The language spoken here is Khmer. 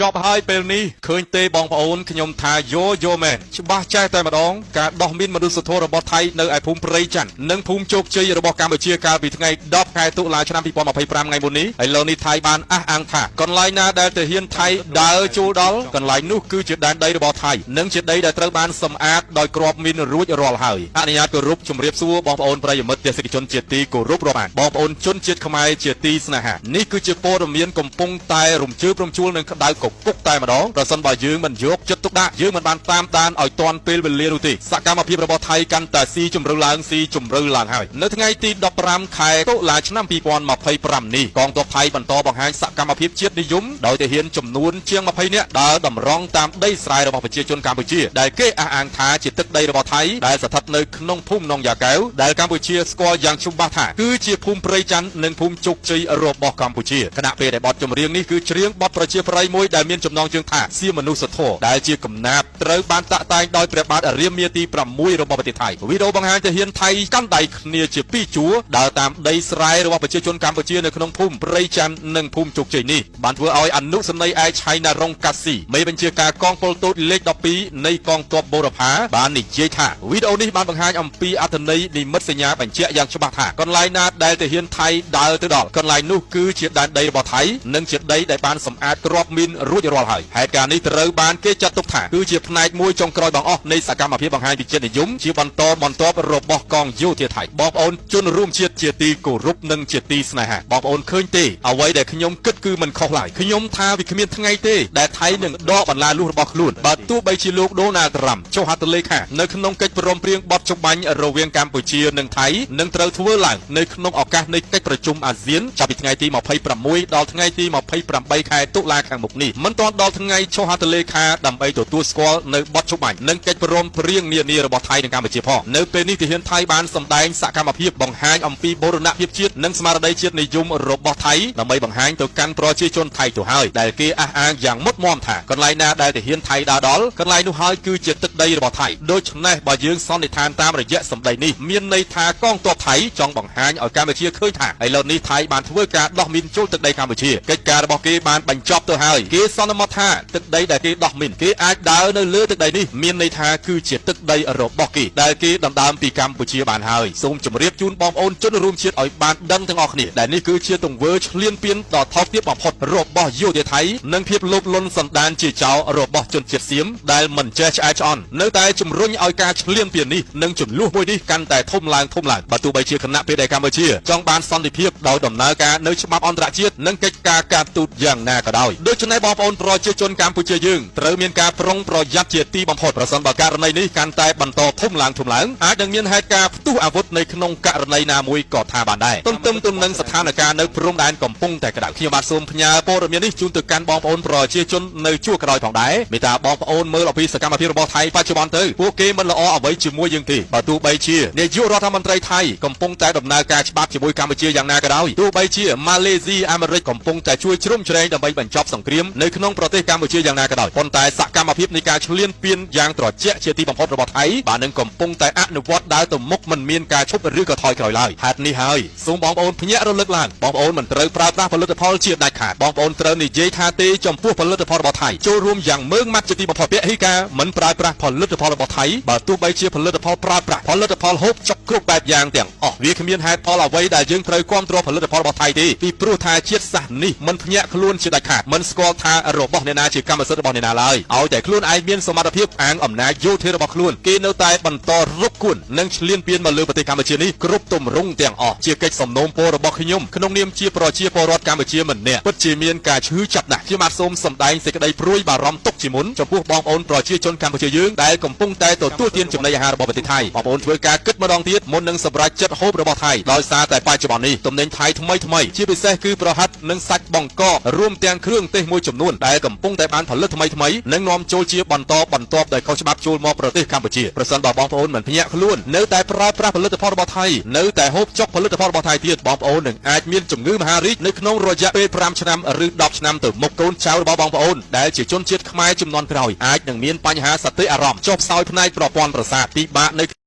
ចប់ហើយពេលនេះឃើញទេបងប្អូនខ្ញុំថាយោយោមែនច្បាស់ចេះតែម្ដងការដោះមីនមនុស្សធម៌របស់ថៃនៅឯភូមិព្រៃច័ន្ទនិងភូមិជោគជ័យរបស់កម្ពុជាកាលពីថ្ងៃ10ខែតុលាឆ្នាំ2025ថ្ងៃមុននេះឥឡូវនេះថៃបានអះអាងថាកន្លែងណាដែលទាហានថៃដើរចូលដល់កន្លែងនោះគឺជាដែនដីរបស់ថៃនិងជាដីដែលត្រូវបានសម្អាតដោយគ្រាប់មីនរួចរាល់ហើយអនុញ្ញាតគោរពជម្រាបសួរបងប្អូនប្រិយមិត្តទេសកជនជាទីគោរពរាប់អានបងប្អូនជនជាតិខ្មែរជាទីស្នេហានេះគឺជាព័ត៌មានកំពុងតែរំជើបរំជួលនិងក្តៅកគុកតែម្ដងប្រសិនបើយើងមិនយកចិត្តទុកដាក់យើងមិនបានតាមដានឲ្យទាន់ពេលវេលានោះទេសកម្មភាពរបស់ថៃកាន់តែស៊ីជម្រៅឡើងស៊ីជម្រៅឡើងហើយនៅថ្ងៃទី15ខែតុលាឆ្នាំ2025នេះកងទ័ពថៃបន្តបង្ហាញសកម្មភាពជាតិនិយមដោយទាហានចំនួនជាង20នាក់ដើរតម្រង់តាមដីស្រែរបស់ប្រជាជនកម្ពុជាដែលគេអះអាងថាជាទឹកដីរបស់ថៃដែលស្ថិតនៅក្នុងភូមិនងយ៉ាកែវដែលកម្ពុជាស្គាល់យ៉ាងច្បាស់ថាគឺជាភូមិព្រៃច័ន្ទនិងភូមិជោគជ័យរបស់កម្ពុជាខណៈពេលដែលបទចម្រៀងនេះគឺច្រៀងបទប្រជាប្រិយមួយដែលមានចំណងជើងថាសៀមមនុស្សធម៌ដែលជាកំណាព្យត្រូវបានតាក់តែងដោយព្រះបាទរាមាទី6របស់ប្រទេសថៃវីដេអូបង្ហាញទាហានថៃកាន់ដៃគ្នាជាពីរជួរដើរតាមដីស្រែរបស់ប្រជាជនកម្ពុជានៅក្នុងភូមិព្រៃច័ន្ទនិងភូមិជោគជ័យនេះបានធ្វើឲ្យអនុសេនីយ៍ឯកឆៃណារុងកាស៊ីមេបញ្ជាការកងពលទូតលេខ12នៃកងទ័ពបូរផាបាននិយាយថាវីដេអូនេះបានបង្ហាញអំពីអត្ថន័យនិមិត្តសញ្ញាបញ្ជាក់យ៉ាងច្បាស់ថាកន្លែងណាដែលទាហានថៃដើរទៅដល់កន្លែងនោះគឺជាដែនដីរបស់ថៃនិងជាដីដែលបានសម្អាតគ្រាប់មីនរួចរាល់ហើយហេតុការណ៍នេះត្រូវបានគេចាត់ទុកថាគឺជាផ្នែកមួយចុងក្រោយបង្អស់នៃសកម្មភាពបង្ហាញពីជាតិនិយមជាបន្តបន្ទាប់របស់កងយោធាថៃបងប្អូនជនរួមជាតិជាទីគោរពនិងជាទីស្នេហាបងប្អូនឃើញទេអ្វីដែលខ្ញុំគិតគឺមិនខុសឡើយខ្ញុំថាវាគ្មានថ្ងៃទេដែលថៃនឹងដកបន្លាលួសរបស់ខ្លួនបើទោះបីជាលោកដូណាល់ត្រាំចុះហត្ថលេខានៅក្នុងកិច្ចព្រមព្រៀងបទច្បាញ់រវាងកម្ពុជានិងថៃនឹងត្រូវធ្វើឡើងនៅក្នុងឱកាសនៃកិច្ចប្រជុំអាស៊ានចាប់ពីថ្ងៃទី26ដល់ថ្ងៃទី28ខែតុលាខាងមុខនេះមិនទាន់ដល់ថ្ងៃចុះហត្ថលេខាដើម្បីទទួលស្គាល់នៅបទច្បាញ់និងកិច្ចព្រមព្រៀងនានារបស់ថៃនិងកម្ពុជាផងនៅពេលនេះទាហានថៃបានសម្ដែងសកម្មភាពបង្ហាញអំពីបូរណភាពជាតិនិងស្មារតីជាតិនិយមរបស់ថៃដើម្បីបង្ហាញទៅកាន់ប្រជាជនថៃទៅហើយដែលគេអះអាងយ៉ាងមុតមមថាកន្លែងណាដែលទាហានថៃដើរដល់កន្លែងនោះហើយគឺជាទឹកដីរបស់ថៃដូច្នេះបើយើងសន្និដ្ឋានតាមរយៈសម្ដីនេះមានន័យថាកងទ័ពថៃចង់បង្ហាញឲ្យកម្ពុជាឃើញថាឥឡូវនេះថៃបានធ្វើការដោះមីនចូលទឹកដីកម្ពុជាកិច្ចការរបស់គេបានបញ្ចប់ទៅហើយគេសន្មតថាទឹកដីដែលគេដោះមីនគេអាចដើរនៅលើទឹកដីនេះមានន័យថាគឺជាទឹកដីរបស់គេដែលគេដណ្ដើមពីកម្ពុជាបានហើយសូមជម្រាបជូនបងប្អូនជនរួមជាតិឲ្យបានដឹងទាំងអស់គ្នាដែលនេះគឺជាទង្វើឈ្លានពានដ៏ថោកទាបបំផុតរបស់យោធាថៃនិងភាពលោបលន់សន្តានជាចោររបស់ជនជាតិសៀមដែលមិនចេះឆ្អែតឆ្អន់នៅតែជំរុញឲ្យការឈ្លានពាននេះនិងចំនួនមួយនេះកាន់តែធំឡើងធំឡើងបើទោះបីជាគណៈពេលដែលកម្ពុជាចង់បានសន្តិភាពដោយដំណើរការនៅច្បាប់អន្តរជាតិនិងកិច្ចការការទូតយ៉ាងណាក៏ដោយដូច្នេះបងប្អូនប្រជាជនកម្ពុជាយើងត្រូវមានការប្រុងប្រយ័ត្នជាទីបំផុតប្រសិនបើករណីនេះកាន់តែបន្តធំឡើងធំឡើងអាចនឹងមានហេតុការណ៍ផ្ទុះអាវុធនៅក្នុងករណីណាមួយក៏ថាបានដែរទន្ទឹមទៅនឹងស្ថានភាពនៅព្រំដែនកំពុងតែក្តៅខ្ញុំបាទសូមផ្ញើព័ត៌មាននេះជូនទៅកាន់បងប្អូនប្រជាជននៅជួរក្រោយផងដែរមេត្តាបងប្អូនមើលអំពីសកម្មភាពរបស់ថៃបច្ចុប្បន្នទៅពួកគេមិនល្អអ្វីជាមួយយើងទេបើទោះបីជានាយករដ្ឋមន្ត្រីថៃកំពុងតែដំណើរការច្បាប់ជាមួយកម្ពុជាយ៉ាងណាក៏ដោយទោះបីជាម៉ាឡេស៊ីអាមេរិកកំពុងតែជួយជ្រោមជ្រែងដើម្បីបញ្ចប់សង្គ្រាមនៅក្នុងប្រទេសកម្ពុជាយ៉ាងណាក៏ដោយប៉ុន្តែសកម្មភាពនៃការឈ្លានពានយ៉ាងត្រជាក់ជាទីបំផុតរបស់ថៃបាននឹងកំពុងតែអនុវត្តដើរទៅមុខមិនមានការឈប់ឬក៏ថយក្រោយឡើយហេតុនេះហើយសូមបងប្អូនភ្ញាក់រលឹកឡើងបងប្អូនមិនត្រូវប្រើប្រាស់ផលិតផលជាដាច់ខាតបងប្អូនត្រូវនិយាយថាទេចំពោះផលិតផលរបស់ថៃចូលរួមយ៉ាងម៉ឺងម៉ាត់ជាទីបំផុតពហិការមិនប្រើប្រាស់ផលិតផលរបស់ថៃបើទោះបីជាផលិតផលប្រើប្រាស់ផលិតផលហូបចុកគ្រប់បែបយ៉ាងទាំងអស់វាគ្មានហេតុផលអ្វីដែលយើងត្រូវគាំទ្រផលិតផលរបស់ថៃទេពីព្រោះថាជាតិសាសន៍នេះមិនភ្ញាក់ខ្លួនជាដាច់ខាតមិនស្គាល់ថារបស់អ្នកណាជាកម្មសិទ្ធិរបស់អ្នកណាឡើយឲ្យតែខ្លួនឯងមានសមត្ថភាពអាងអំណាចយោធារបស់ខ្លួនគេនៅតែបន្តរុកគួននិងឈ្លានពានមកលើប្រទេសកម្ពុជានេះគ្រប់ទម្រង់ទាំងអស់ជាកិច្ចសំណូមពររបស់ខ្ញុំក្នុងនាមជាប្រជាពលរដ្ឋកម្ពុជាម្នាក់ពិតជាមានការឈឺចាប់ណាស់ខ្ញុំបាទសូមសម្ដែងសេចក្តីព្រួយបារម្ភទុកជាមុនចំពោះបងប្អូនប្រជាជនកម្ពុជាយើងដែលកំពុងតែទទួលទានចំណីអាហាររបស់ប្រទេសថៃបងប្អូនធ្វើការគិតម្ដងទៀតមុននឹងសម្រេចចិត្តហូបរបស់ថៃដោយសារតែបច្ចុប្បន្ននេះទំនិញថៃថ្មីថ្មីជាពិសេសគឺប្រហិតនិងសាច់បង្កករួមទាំងគ្រឿងទេសមួយចំនួនដែលកំពុងតែបានផលិតថ្មីថ្មីនិងនាំចូលជាបន្តបន្ទាប់ដោយខុសច្បាប់ចូលមកប្រទេសកម្ពុជាប្រសិនបើបងប្អូនមិនភ្ញាក់ខ្លួននៅតែប្រើប្រាស់ផលិតផលរបស់ថៃនៅតែហូបចុកផលិតផលរបស់ថៃទៀតបងប្អូននឹងអាចមានជំងឺមហារីកនៅក្នុងរយៈពេល5ឆ្នាំឬ10ឆ្នាំទៅមុខកូនចៅរបស់បងប្អូនដែលជាជនជាតិខ្មែរជំនាន់ក្រោយអាចនឹងមានបញ្ហាសតិអារម្មណ៍ចុះខ្សោយផ្នែកប្រព័ន្ធប្រសាទពិបាកនៅ